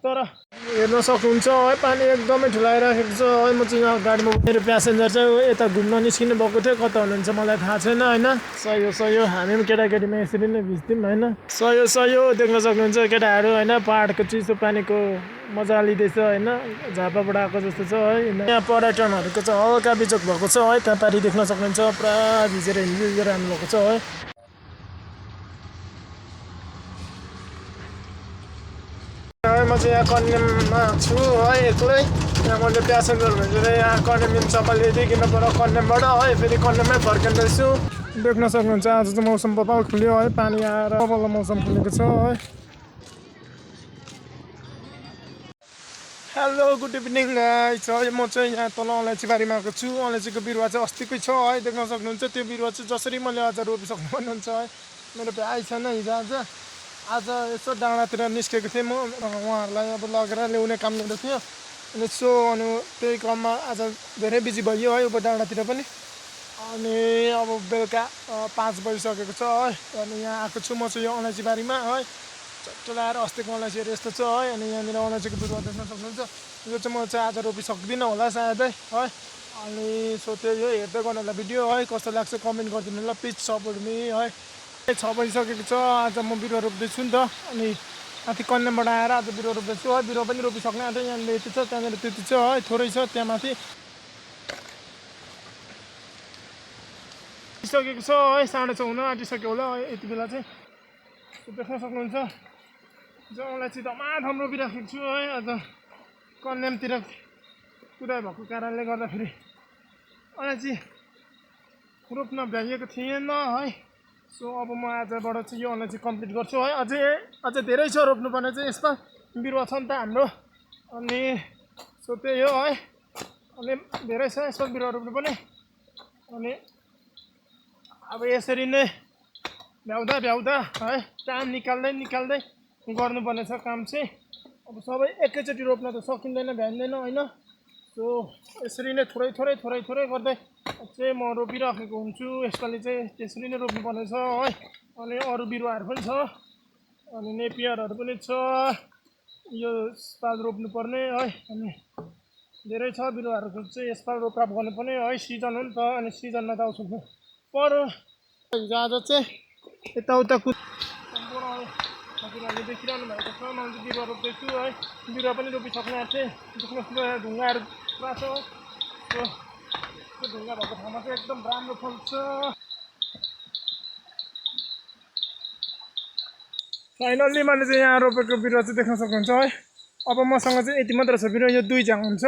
तर हेर्न सक्नुहुन्छ है पानी एकदमै ठुलाइराखेको छ है। म चाहिँ यहाँ गाडीमा मेरो प्यासेन्जर चाहिँ यता घुम्न निस्किनु भएको थियो, कता हुनुहुन्छ मलाई थाहा छैन होइन। सही हो हामी पनि केटाकेटीमा यसरी नै भिज्थ्यौँ होइन। सही हो देख्न सक्नुहुन्छ केटाहरू होइन, पहाडको चिसो पानीको मजा लिँदैछ होइन, झापाबाट आएको जस्तो छ है। यहाँ पर्यटनहरूको चाहिँ हल्का बिजोक भएको छ है, त्यहाँ पारि देख्न सक्नुहुन्छ पुरा भिजेर हिँडिरहनु भएको छ है। म चाहिँ यहाँ कन्याममा छु है एक्लै। यहाँ मैले प्यासेन्जर भेटेर यहाँ कन्याम चप्पल ल्याइदिइकन पर कन्यामबाट है फेरि कन्याममै फर्किँदैछु। देख्न सक्नुहुन्छ आज चाहिँ मौसम बबाल खुल्यो है, पानी आएर बबाल मौसम खुलेको छ है। हेलो गुड इभिनिङ गाइस है। म चाहिँ यहाँ तल अलैँचीबारीमा आएको छु। अलैँचीको बिरुवा चाहिँ अस्तिकै छ है, देख्न सक्नुहुन्छ। त्यो बिरुवा चाहिँ जसरी मैले आज रोपिसक्नु भन्नुहुन्छ है। मेरो भ्याइ छैन हिजो आज यसो डाँडातिर निस्केको थिएँ म, उहाँहरूलाई अब लगेर ल्याउने काम गर्दै थियो अनि त्यही क्रममा आज धेरै बिजी भइयो है उप डाँडातिर पनि। अनि अब बेलुका 5 बजिसकेको छ है। अनि यहाँ आएको छु म चाहिँ यो अलैँचीबारीमा है। चट्ट लगाएर अस्तिको अलैँचीहरू यस्तो छ है। अनि यहाँनिर अलैँचीको बिरुवा देख्न सक्नुहुन्छ। यो चाहिँ म चाहिँ आज रोपिसक्दिनँ होला सायदै है। अनि त्यही हो, हेर्दै गर्नुलाई भिडियो है, कस्तो लाग्छ कमेन्ट गरिदिनु ल प्लिज सपोर्ट मी है। 6 बजिसकेको छ, आज म बिरुवा रोप्दैछु नि त। अनि माथि कन्यामबाट आएर आज बिरुवा रोप्दैछु है। बिरुवा पनि रोपिसक्ने आँट्यो, यहाँनिर यति छ, त्यहाँनिर त्यति छ है, थोरै छ त्यहाँ माथि सकेको छ है। 6:30 हुन आँटिसक्यो होला यति बेला चाहिँ देख्न सक्नुहुन्छ। अलैँची धमाधम रोपिराखेको छु है। आज कन्यामतिर कुदाइ भएको कारणले गर्दाखेरि अलैँची रोप्न भ्याइएको थिएन है। अब म आजबाट चाहिँ यो अलैँची कम्प्लिट गर्छु है। अझै धेरै छ रोप्नुपर्ने चाहिँ, यसमा बिरुवा छ नि त हाम्रो। अनि त्यही हो है, अनि धेरै छ यसमा बिरुवा रोप्नुपर्ने। अनि अब यसरी नै भ्याउँदा है टाइम निकाल्दै गर्नुपर्ने छ काम चाहिँ। अब सबै एकैचोटि रोप्न त सकिँदैन, भ्याइँदैन होइन। यसरी नै थोरै गर्दै चाहिँ म रोपिराखेको हुन्छु। यसपालि चाहिँ त्यसरी नै रोप्नुपर्ने छ है। अनि अरू बिरुवाहरू पनि छ, अनि नेपियरहरू पनि छ, यो यसपालि रोप्नुपर्ने है। अनि धेरै छ बिरुवाहरूको चाहिँ यसपालि रोपराप गर्नुपर्ने है। सिजन हो नि त, अनि सिजनमा त आउँछ पर्यो। आज चाहिँ यताउता हजुरहरूले देखिरहनु भएको छ, मैले चाहिँ बिरुवा रोप्दैछु है। बिरुवा पनि रोपिसक्ने आँटेँ। देख्नुहोस् न ढुङ्गाहरू पुरा छ। त्यो ढुङ्गा भएको ठाउँमा चाहिँ एकदम राम्रो फल्छ। फाइनल्ली मैले चाहिँ यहाँ रोपेको बिरुवा चाहिँ देख्न सक्नुहुन्छ है। अब मसँग चाहिँ यति मात्र छ बिरुवा, यो 2 झाङ हुन्छ।